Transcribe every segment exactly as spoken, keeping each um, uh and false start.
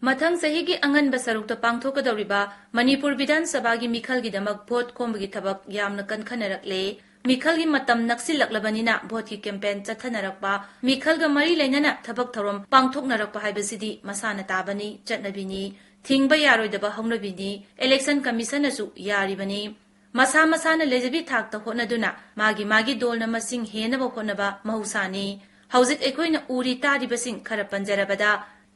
ꯃꯊꯪ ꯆꯍꯤꯒꯤ ꯑꯉꯟꯕ ꯁꯔꯨꯛꯇ ꯄꯥꯡꯊꯣꯛꯀꯗꯧꯔꯤꯕ ꯃꯅꯤꯄꯨꯔ ꯕꯤꯙꯥꯟ ꯁꯚꯥꯒꯤ ꯃꯤꯈꯜꯒꯤꯗꯃꯛ ꯚꯣꯠ ꯈꯣꯝꯕꯒꯤ ꯊꯕꯛ ꯌꯥꯝꯅ ꯀꯟꯈꯠꯅꯔꯛꯂꯦ꯫ ꯃꯤꯈꯜꯒꯤ ꯃꯇꯝ ꯅꯛꯁꯤꯜꯂꯛꯂꯕꯅꯤꯅ ꯚꯣꯠꯀꯤ ꯀꯦꯝꯄꯦꯟ ꯆꯠꯊꯅꯔꯛꯄ, ꯃꯤꯈꯜꯒ ꯃꯔꯤ ꯂꯩꯅꯅ ꯊꯕꯛ ꯊꯧꯔꯝ ꯄꯥꯡꯊꯣꯛꯅꯔꯛꯄ ꯍꯥꯏꯕꯁꯤꯗꯤ ꯃꯁꯥꯅ ꯇꯥꯕꯅꯤ, ꯆꯠꯅꯕꯤꯅꯤ, ꯊꯤꯡꯕ ꯌꯥꯔꯣꯏꯗꯕ ꯍꯧꯅꯕꯤꯅꯤ꯫ ꯏꯂꯦꯛꯁꯟ ꯀꯃꯤꯁꯟꯅꯁꯨ ꯌꯥꯔꯤꯕꯅꯤ꯫ ꯃꯁꯥ ꯃꯁꯥꯅ ꯂꯩꯖꯕꯤ ꯊꯥꯛꯇ ꯍꯣꯠꯅꯗꯨꯅ ꯃꯥꯒꯤ ꯃꯥꯒꯤ ꯗꯣꯜꯅ ꯃꯁꯤꯡ ꯍꯦꯟꯅꯕ ꯍꯣꯠꯅꯕ ꯃꯍꯧꯁꯥꯅꯤ꯫ ꯍꯧꯖꯤꯛ ꯑꯩꯈꯣꯏꯅ ꯎꯔꯤ ꯇꯥꯔꯤꯕꯁꯤꯡ ꯈꯔ ꯄꯟꯖꯔꯕꯗ,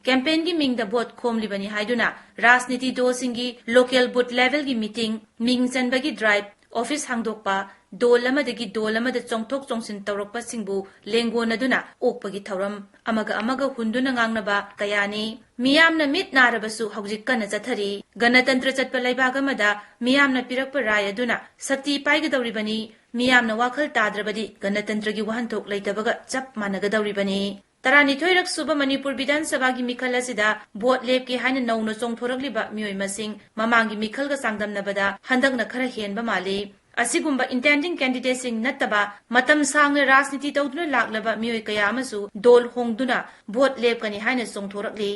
ꯀꯦꯝꯄꯦꯟꯒꯤ ꯃꯤꯡꯗ ꯚꯣꯠ ꯈꯣꯝꯂꯤꯕꯅꯤ ꯍꯥꯏꯗꯨꯅ ꯔꯥꯖꯅꯤꯇꯤ ꯗꯣꯜꯁꯤꯡꯒꯤ ꯂꯣꯀꯦꯜ ꯕꯨꯊ ꯂꯦꯚꯦꯜꯒꯤ ꯃꯤꯇꯤꯡ, ꯃꯤꯡ ꯆꯟꯕꯒꯤ ꯗ꯭ꯔꯥꯏꯚ, ꯑꯣꯐꯤꯁ ꯍꯥꯡꯗꯣꯛꯄ, ꯗꯣꯜ ꯑꯃꯗꯒꯤ ꯗꯣꯜ ꯑꯃꯗ ꯆꯣꯡꯊꯣꯛ ꯆꯣꯡꯁꯤꯟ ꯇꯧꯔꯛꯄꯁꯤꯡꯕꯨ ꯂꯦꯡꯒꯣꯟꯅꯗꯨꯅ ꯑꯣꯛꯄꯒꯤ ꯊꯧꯔꯝ, ꯑꯃꯒ ꯑꯃꯒ ꯍꯨꯟꯗꯨꯅ ꯉꯥꯡꯅꯕ ꯀꯌꯥꯅꯤ꯫ ꯃꯤꯌꯥꯝꯅ ꯃꯤꯠ ꯅꯥꯔꯕꯁꯨ ꯍꯧꯖꯤꯛ ꯀꯟꯅ ꯆꯠꯊꯔꯤ꯫ ꯒꯅꯇꯟꯇ꯭ꯔ ꯆꯠꯄ ꯂꯩꯕꯥꯛ ꯑꯃꯗ ꯃꯤꯌꯥꯝꯅ ꯄꯤꯔꯛꯄ ꯔꯥꯏ ꯑꯗꯨꯅ ꯁꯛꯇꯤ ꯄꯥꯏꯒꯗꯧꯔꯤꯕꯅꯤ꯫ ꯃꯤꯌꯥꯝꯅ ꯋꯥꯈꯜ ꯇꯥꯗ꯭ꯔꯕꯗꯤ ꯒꯅꯇꯟꯇ꯭ꯔꯒꯤ ꯋꯥꯍꯟꯊꯣꯛ ꯂꯩꯇꯕꯒ ꯆꯞ ꯃꯥꯟꯅꯒꯗꯧꯔꯤꯕꯅꯤ꯫ ꯇꯔꯥꯅꯤꯊꯣꯏꯔꯛ ꯁꯨꯕ ꯃꯅꯤꯄꯨꯔ ꯕꯤꯙꯥꯟ ꯁꯚꯥꯒꯤ ꯃꯤꯈꯜ ꯑꯁꯤꯗ ꯚꯣꯠ ꯂꯦꯞꯀꯦ ꯍꯥꯏꯅ ꯅꯧꯅ ꯆꯣꯡꯊꯣꯔꯛꯂꯤꯕ ꯃꯤꯑꯣꯏ ꯃꯁꯤꯡ ꯃꯃꯥꯡꯒꯤ ꯃꯤꯈꯜꯒ ꯆꯥꯡꯗꯝꯅꯕꯗ ꯍꯟꯗꯛꯅ ꯈꯔ ꯍꯦꯟꯕ ꯃꯥꯜꯂꯤ꯫ ꯑꯁꯤꯒꯨꯝꯕ ꯏꯟꯇꯦꯟꯗꯤꯡ ꯀꯦꯟꯗꯤꯗꯦꯠꯁꯤꯡ ꯅꯠꯇꯕ ꯃꯇꯝ ꯁꯥꯡꯅ ꯔꯥꯖꯅꯤꯇꯤ ꯇꯧꯗꯨꯅ ꯂꯥꯛꯂꯕ ꯃꯤꯑꯣꯏ ꯀꯌꯥ ꯑꯃꯁꯨ ꯗꯣꯜ ꯍꯣꯡꯗꯨꯅ ꯚꯣꯠ ꯂꯦꯞꯀꯅꯤ ꯍꯥꯏꯅ ꯆꯣꯡꯊꯣꯔꯛꯂꯤ꯫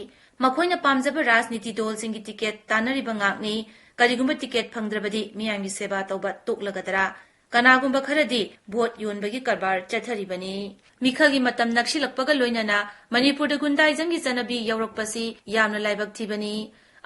ꯃꯈꯣꯏꯅ ꯄꯥꯝꯖꯕ ꯔꯥꯖꯅꯤꯇꯤ ꯗꯣꯜꯁꯤꯡꯒꯤ ꯇꯤꯀꯦꯠ ꯇꯥꯟꯅꯔꯤꯕ ꯉꯥꯛꯅꯤ꯫ ꯀꯔꯤꯒꯨꯝꯕ ꯇꯤꯀꯦꯠ ꯐꯪꯗ꯭ꯔꯕꯗꯤ ꯃꯤꯌꯥꯝꯒꯤ ꯁꯦꯕꯥ ꯇꯧꯕ ꯇꯣꯛꯂꯒꯗ꯭ꯔꯥ? ꯀꯅꯥꯒꯨꯝꯕ ꯈꯔꯗꯤ ꯚꯣꯠ ꯌꯣꯟꯕꯒꯤ ꯀꯔꯕꯥꯔ ꯆꯠꯊꯔꯤꯕꯅꯤ꯫ ꯃꯤꯈꯜꯒꯤ ꯃꯇꯝ ꯅꯛꯁꯤꯜꯂꯛꯄꯒ ꯂꯣꯏꯅꯅ ꯃꯅꯤꯄꯨꯔꯗ ꯒꯨꯟꯗꯥꯏꯖꯝꯒꯤ ꯆꯠꯅꯕꯤ ꯌꯧꯔꯛꯄꯁꯤ ꯌꯥꯝꯅ ꯂꯥꯏꯕꯛ ꯊꯤꯕꯅꯤ꯫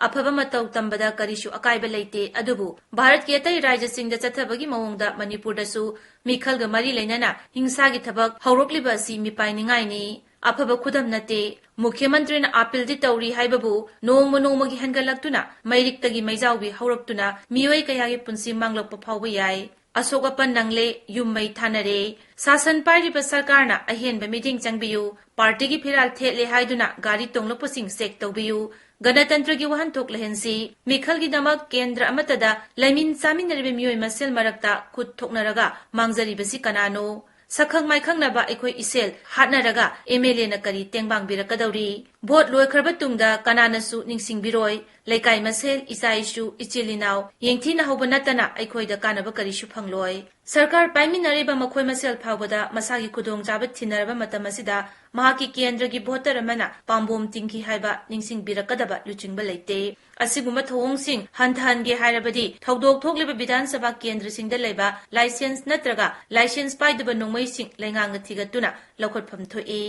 ꯑꯐꯕ ꯃꯇꯧ ꯇꯝꯕꯗ ꯀꯔꯤꯁꯨ ꯑꯀꯥꯏꯕ ꯂꯩꯇꯦ, ꯑꯗꯨꯕꯨ ꯚꯥꯔꯠꯀꯤ ꯑꯇꯩ ꯔꯥꯖ꯭ꯌꯁꯤꯡꯗ ꯆꯠꯊꯕꯒꯤ ꯃꯑꯣꯡꯗ ꯃꯅꯤꯄꯨꯔꯗꯁꯨ ꯃꯤꯈꯜꯒ ꯃꯔꯤ ꯂꯩꯅꯅ ꯍꯤꯡꯁꯥꯒꯤ ꯊꯕꯛ ꯍꯧꯔꯛꯂꯤꯕ ꯑꯁꯤ ꯃꯤꯄꯥꯏꯅꯤꯡꯉꯥꯏꯅꯤ꯫ ꯑꯐꯕ ꯈꯨꯗꯝ ꯅꯠꯇꯦ꯫ ꯃꯨꯈ꯭ꯌ ꯃꯟꯇ꯭ꯔꯤꯅ ꯑꯥꯄꯤꯜꯗꯤ ꯇꯧꯔꯤ ꯍꯥꯏꯕꯕꯨ ꯅꯣꯡꯃ ꯅꯣꯡꯃꯒꯤ ꯍꯦꯟꯒꯠꯂꯛꯇꯨꯅ ꯃꯩꯔꯤꯛꯇꯒꯤ ꯃꯩꯖꯥꯎꯕꯤ ꯍꯧꯔꯛꯇꯨꯅ ꯃꯤꯑꯣꯏ ꯀꯌꯥꯒꯤ ꯄꯨꯟꯁꯤ ꯃꯥꯡꯂꯛꯄ ꯐꯥꯎꯕ ꯌꯥꯏ꯫ ꯑꯁꯣꯛ ꯑꯄꯟ ꯅꯪꯂꯦ, ꯌꯨꯝ ꯃꯩ ꯊꯥꯅꯔꯦ꯫ ꯁꯥꯁꯟ ꯄꯥꯏꯔꯤꯕ ꯁꯔꯀꯥꯔꯅ ꯑꯍꯦꯟꯕ ꯃꯤꯠꯌꯦꯡ ꯆꯪꯕꯤꯌꯨ, ꯄꯥꯔꯇꯤꯒꯤ ꯐꯤꯔꯥꯜ ꯊꯦꯠꯂꯦ ꯍꯥꯏꯗꯨꯅ ꯒꯥꯔꯤ ꯇꯣꯡꯂꯛꯄꯁꯤꯡ ꯆꯦꯛ ꯇꯧꯕꯤꯌꯨ, ꯒꯅꯇꯟꯇ꯭ꯔꯒꯤ ꯋꯥꯍꯟꯊꯣꯛ ꯂꯩꯍꯟꯁꯤ꯫ ꯃꯤꯈꯜꯒꯤꯗꯃꯛ ꯀꯦꯟꯗ꯭ꯔ ꯑꯃꯠꯇꯗ ꯂꯩꯃꯤꯟ ꯆꯥꯃꯤꯟꯅꯔꯤꯕ ꯃꯤꯑꯣꯏ ꯃꯁꯦꯜ ꯃꯔꯛꯇ ꯈꯨꯠ ꯊꯣꯛꯅꯔꯒ ꯃꯥꯡꯖꯔꯤꯕꯁꯤ ꯀꯅꯥꯅꯣ? ꯁꯛꯈꯪ ꯃꯥꯏꯈꯪꯅꯕ ꯑꯩꯈꯣꯏ ꯏꯁꯦꯜ ꯍꯥꯠꯅꯔꯒ MLAꯅ ꯀꯔꯤ ꯇꯦꯡꯕꯥꯡꯕꯤꯔꯛꯀꯗꯧꯔꯤ? ꯚꯣꯠ ꯂꯣꯏꯈ꯭ꯔꯕ ꯇꯨꯡꯗ ꯀꯅꯥꯅꯁꯨ ꯅꯤꯡꯁꯤꯡꯕꯤꯔꯣꯏ꯫ ꯂꯩꯀꯥꯏ ꯃꯁꯦꯜ, ꯏꯆꯥ ꯏꯁꯨ, ꯏꯆꯤꯜ ꯏꯅꯥꯎ ꯌꯦꯡꯊꯤꯅ ꯍꯧꯕ ꯅꯠꯇꯅ ꯑꯩꯈꯣꯏꯗ ꯀꯥꯟꯅꯕ ꯀꯔꯤꯁꯨ ꯐꯪꯂꯣꯏ꯫ ꯁꯔꯀꯥꯔ ꯄꯥꯏꯃꯤꯟꯅꯔꯤꯕ ꯃꯈꯣꯏ ꯃꯁꯦꯜ ꯐꯥꯎꯕꯗ ꯃꯁꯥꯒꯤ ꯈꯨꯗꯣꯡꯆꯥꯕ ꯊꯤꯅꯔꯕ ꯃꯇꯝ ꯑꯁꯤꯗ ꯃꯍꯥꯛꯀꯤ ꯀꯦꯟꯗ꯭ꯔꯒꯤ ꯚꯣꯇꯔ ꯑꯃꯅ ꯄꯥꯝꯕꯣꯝ ꯇꯤꯡꯈꯤ ꯍꯥꯏꯕ ꯅꯤꯡꯁꯤꯡꯕꯤꯔꯛꯀꯗꯕ ꯂꯨꯆꯤꯡꯕ ꯂꯩꯇꯦ꯫ ꯑꯁꯤꯒꯨꯝꯕ ꯊꯧꯑꯣꯡꯁꯤꯡ ꯍꯟꯊꯍꯟꯒꯦ ꯍꯥꯏꯔꯕꯗꯤ ꯊꯧꯗꯣꯛ ꯊꯣꯛꯂꯤꯕ ꯕꯤꯙꯥꯟ ꯁꯚꯥ ꯀꯦꯟꯗ꯭ꯔꯁꯤꯡꯗ ꯂꯩꯕ ꯂꯥꯏꯁꯦꯟꯁ ꯅꯠꯇ꯭ꯔꯒ ꯂꯥꯏꯁꯦꯟꯁ ꯄꯥꯏꯗꯕ ꯅꯣꯡꯃꯩꯁꯤꯡ ꯂꯩꯉꯥꯛꯅ ꯊꯤꯒꯠꯇꯨꯅ ꯂꯧꯈꯠꯐꯝ ꯊꯣꯛꯏ꯫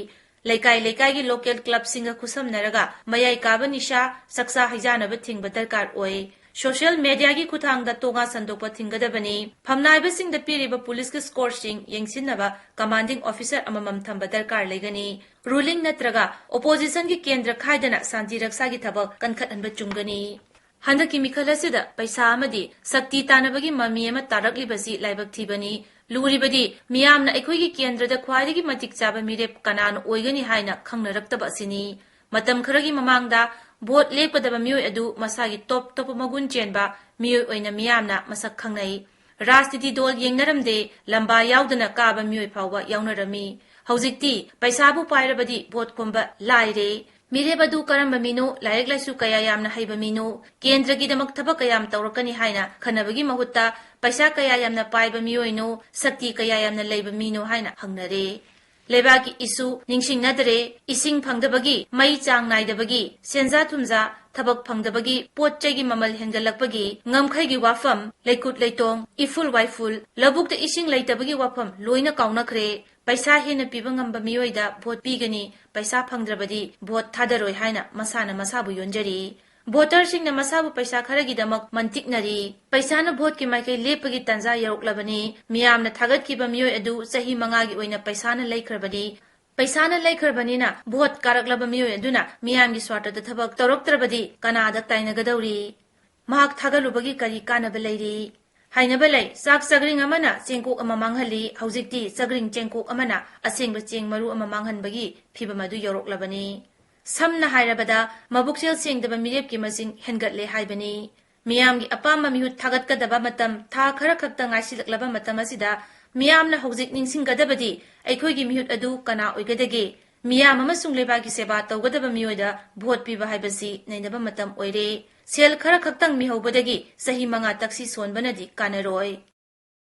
ꯂꯩꯀꯥꯏ ꯂꯩꯀꯥꯏꯒꯤ ꯂꯣꯀꯦꯜ ꯀ꯭ꯂꯕꯁꯤꯡꯒ ꯈꯨꯠꯁꯝꯅꯔꯒ ꯃꯌꯥꯏ ꯀꯥꯕ ꯅꯤꯁꯥ, ꯆꯥꯛꯆꯥ ꯍꯩꯖꯥꯅꯕ ꯊꯤꯡꯕ ꯗꯔꯀꯥꯔ ꯑꯣꯏ꯫ ꯁꯣꯁꯤꯌꯦꯜ ꯃꯦꯗꯤꯌꯥꯒꯤ ꯈꯨꯠꯊꯥꯡꯗ ꯇꯣꯉꯥ ꯁꯟꯗꯣꯛꯄ ꯊꯤꯡꯒꯗꯕꯅꯤ꯫ ꯐꯝꯅꯥꯏꯕꯁꯤꯡꯗ ꯄꯤꯔꯤꯕ ꯄꯨꯂꯤꯁꯀꯤ ꯁ꯭ꯀꯣꯔꯁꯤꯡ ꯌꯦꯡꯁꯤꯟꯅꯕ ꯀꯃꯥꯟꯗꯤꯡ ꯑꯣꯐꯤꯁꯔ ꯑꯃꯃꯝ ꯊꯝꯕ ꯗꯔꯀꯥꯔ ꯂꯩꯒꯅꯤ꯫ ꯔꯨꯂꯤꯡ ꯅꯠꯇ꯭ꯔꯒ ꯑꯣꯄꯣꯖꯤꯁꯟꯒꯤ ꯀꯦꯟꯗ꯭ꯔ ꯈꯥꯏꯗꯅ ꯁꯥꯟꯇꯤ ꯔꯛꯁꯥꯒꯤ ꯊꯕꯛ ꯀꯟꯈꯠꯍꯟꯕ ꯆꯨꯝꯒꯅꯤ꯫ ꯍꯟꯗꯛꯀꯤ ꯃꯤꯈꯜ ꯑꯁꯤꯗ ꯄꯩꯁꯥ ꯑꯃꯗꯤ ꯁꯛꯇꯤ ꯇꯥꯟꯅꯕꯒꯤ ꯃꯃꯤ ꯑꯃ ꯇꯥꯔꯛꯂꯤꯕꯁꯤ ꯂꯥꯏꯕꯛ ꯊꯤꯕꯅꯤ꯫ ꯂꯨꯔꯤꯕꯗꯤ ꯃꯤꯌꯥꯝꯅ ꯑꯩꯈꯣꯏꯒꯤ ꯀꯦꯟꯗ꯭ꯔꯗ ꯈ꯭ꯋꯥꯏꯗꯒꯤ ꯃꯇꯤꯛ ꯆꯥꯕ ꯃꯤꯔꯦꯞ ꯀꯅꯥꯅ ꯑꯣꯏꯒꯅꯤ ꯍꯥꯏꯅ ꯈꯪꯅꯔꯛꯇꯕ ꯑꯁꯤꯅꯤ꯫ ꯃꯇꯝ ꯈꯔꯒꯤ ꯃꯃꯥꯡꯗ ꯚꯣꯠ ꯂꯦꯞꯀꯗꯕ ꯃꯤꯑꯣꯏ ꯑꯗꯨ ꯃꯁꯥꯒꯤ ꯇꯣꯞ ꯇꯣꯞꯄ ꯃꯒꯨꯟ ꯆꯦꯟꯕ ꯃꯤꯑꯣꯏ ꯑꯣꯏꯅ ꯃꯤꯌꯥꯝꯅ ꯃꯁꯛ ꯈꯪꯅꯩ꯫ ꯔꯥꯖꯅꯤꯇꯤ ꯗꯣꯜ ꯌꯦꯡꯅꯔꯝꯗꯦ, ꯂꯝꯕꯥ ꯌꯥꯎꯗꯅ ꯀꯥꯕ ꯃꯤꯑꯣꯏ ꯐꯥꯎꯕ ꯌꯥꯎꯅꯔꯝꯃꯤ꯫ ꯍꯧꯖꯤꯛꯇꯤ ꯄꯩꯁꯥꯕꯨ ꯄꯥꯏꯔꯕꯗꯤ ꯚꯣꯠ ꯈꯣꯝꯕ ꯂꯥꯏꯔꯦ꯫ ꯃꯤꯔꯦꯞ ꯑꯗꯨ ꯀꯔꯝꯕ ꯃꯤꯅꯣ, ꯂꯥꯏꯔꯤꯛ ꯂꯥꯏꯁꯨ ꯀꯌꯥ ꯌꯥꯝꯅ ꯍꯩꯕ ꯃꯤꯅꯣ, ꯀꯦꯟꯗ꯭ꯔꯒꯤꯗꯃꯛ ꯊꯕꯛ ꯀꯌꯥꯝ ꯇꯧꯔꯛꯀꯅꯤ ꯍꯥꯏꯅ ꯈꯟꯅꯕꯒꯤ ꯃꯍꯨꯠꯇ ꯄꯩꯁꯥ ꯀꯌꯥ ꯌꯥꯝꯅ ꯄꯥꯏꯕ ꯃꯤꯑꯣꯏꯅꯣ, ꯁꯛꯇꯤ ꯀꯌꯥ ꯌꯥꯝꯅ ꯂꯩꯕ ꯃꯤꯅꯣ ꯍꯥꯏꯅ ꯍꯪꯅꯔꯦ꯫ ꯂꯩꯕꯥꯛꯀꯤ ꯏꯁꯨ ꯅꯤꯡꯁꯤꯡꯅꯗ꯭ꯔꯦ꯫ ꯏꯁꯤꯡ ꯐꯪꯗꯕꯒꯤ, ꯃꯩ ꯆꯥꯡ ꯅꯥꯏꯗꯕꯒꯤ, ꯁꯦꯟꯖꯥ ꯊꯨꯝꯖꯥ ꯊꯕꯛ ꯐꯪꯗꯕꯒꯤ, ꯄꯣꯠ ꯆꯩꯒꯤ ꯃꯃꯜ ꯍꯦꯟꯒꯠꯂꯛꯄꯒꯤ, ꯉꯝꯈꯩꯒꯤ ꯋꯥꯐꯝ, ꯂꯩꯀꯨꯠ ꯂꯩꯇꯣꯡ, ꯏꯐꯨꯜ ꯋꯥꯏꯐꯨꯜ, ꯂꯧꯕꯨꯛꯇ ꯏꯁꯤꯡ ꯂꯩꯇꯕꯒꯤ ꯋꯥꯐꯝ ꯂꯣꯏꯅ ꯀꯥꯎꯅꯈ꯭ꯔꯦ꯫ ꯄꯩꯁꯥ ꯍꯦꯟꯅ ꯄꯤꯕ ꯉꯝꯕ ꯃꯤꯑꯣꯏꯗ ꯚꯣꯠ ꯄꯤꯒꯅꯤ, ꯄꯩꯁꯥ ꯐꯪꯗ꯭ꯔꯕꯗꯤ ꯚꯣꯠ ꯊꯥꯗꯔꯣꯏ ꯍꯥꯏꯅ ꯃꯁꯥꯅ ꯃꯁꯥꯕꯨ ꯌꯣꯟꯖꯔꯤ꯫ ꯚꯣꯇꯔꯁꯤꯡꯅ ꯃꯁꯥꯕꯨ ꯄꯩꯁꯥ ꯈꯔꯒꯤꯗꯃꯛ ꯃꯟꯇꯤꯛꯅꯔꯤ꯫ ꯄꯩꯁꯥꯅ ꯚꯣꯠꯀꯤ ꯃꯥꯏꯀꯩ ꯂꯦꯞꯄꯒꯤ ꯇꯥꯟꯖꯥ ꯌꯧꯔꯛꯂꯕꯅꯤ꯫ ꯃꯤꯌꯥꯝꯅ ꯊꯥꯒꯠꯈꯤꯕ ꯃꯤꯑꯣꯏ ꯑꯗꯨ ꯆꯍꯤ ꯃꯉꯥꯒꯤ ꯑꯣꯏꯅ ꯄꯩꯁꯥꯅ ꯂꯩꯈ꯭ꯔꯕꯅꯤ꯫ ꯄꯩꯁꯥꯅ ꯂꯩꯈ꯭ꯔꯕꯅꯤꯅ ꯚꯣꯠ ꯀꯥꯔꯛꯂꯕ ꯃꯤꯑꯣꯏ ꯑꯗꯨꯅ ꯃꯤꯌꯥꯝꯒꯤ ꯁ꯭ꯋꯥꯔꯊꯗ ꯊꯕꯛ ꯇꯧꯔꯛꯇ꯭ꯔꯕꯗꯤ ꯀꯅꯥꯗ ꯇꯥꯏꯅꯒꯗꯧꯔꯤ? ꯃꯍꯥꯛ ꯊꯥꯒꯠꯂꯨꯕꯒꯤ ꯀꯔꯤ ꯀꯥꯟꯅꯕ ꯂꯩꯔꯤ? ꯍꯥꯏꯅꯕ ꯂꯩ, ꯆꯥꯛ ꯆꯒ꯭ꯔꯤꯡ ꯑꯃꯅ ꯆꯦꯡꯀꯣꯛ ꯑꯃ ꯃꯥꯡꯍꯜꯂꯤ, ꯍꯧꯖꯤꯛꯇꯤ ꯆꯒ꯭ꯔꯤꯡ ꯆꯦꯡꯀꯣꯛ ꯑꯃꯅ ꯑꯁꯦꯡꯕ ꯆꯦꯡ ꯃꯔꯨ ꯑꯃ ꯃꯥꯡꯍꯟꯕꯒꯤ ꯐꯤꯚꯝ ꯑꯗꯨ ꯌꯧꯔꯛꯂꯕꯅꯤ꯫ ꯁꯝꯅ ꯍꯥꯏꯔꯕꯗ, ꯃꯕꯨꯛꯆꯦꯜ ꯁꯦꯡꯗꯕ ꯃꯤꯔꯦꯞꯀꯤ ꯃꯁꯤꯡ ꯍꯦꯟꯒꯠꯂꯦ ꯍꯥꯏꯕꯅꯤ꯫ ꯃꯤꯌꯥꯝꯒꯤ ꯑꯄꯥꯝꯕ ꯃꯤꯍꯨꯠ ꯊꯥꯒꯠꯀꯗꯕ ꯃꯇꯝ ꯊꯥ ꯈꯔ ꯈꯛꯇ ꯉꯥꯏꯁꯤꯜꯂꯛꯂꯕ ꯃꯇꯝ ꯑꯁꯤꯗ ꯃꯤꯌꯥꯝꯅ ꯍꯧꯖꯤꯛ ꯅꯤꯡꯁꯤꯡꯒꯗꯕꯗꯤ ꯑꯩꯈꯣꯏꯒꯤ ꯃꯤꯍꯨꯠ ꯑꯗꯨ ꯀꯅꯥ ꯑꯣꯏꯒꯗꯒꯦ? ꯃꯤꯌꯥꯝ ꯑꯃꯁꯨꯡ ꯂꯩꯕꯥꯛꯀꯤ ꯁꯦꯕꯥ ꯇꯧꯒꯗꯕ ꯃꯤꯑꯣꯏꯗ ꯚꯣꯠ ꯄꯤꯕ ꯍꯥꯏꯕꯁꯤ ꯅꯩꯅꯕ ꯃꯇꯝ ꯑꯣꯏꯔꯦ꯫ ꯁꯦꯜ ꯈꯔ ꯈꯛꯇꯪ ꯃꯤꯍꯧꯕꯗꯒꯤ ꯆꯍꯤ ꯃꯉꯥ ꯇꯛꯁꯤ ꯁꯣꯟꯕꯅꯗꯤ ꯀꯥꯟꯅꯔꯣꯏ꯫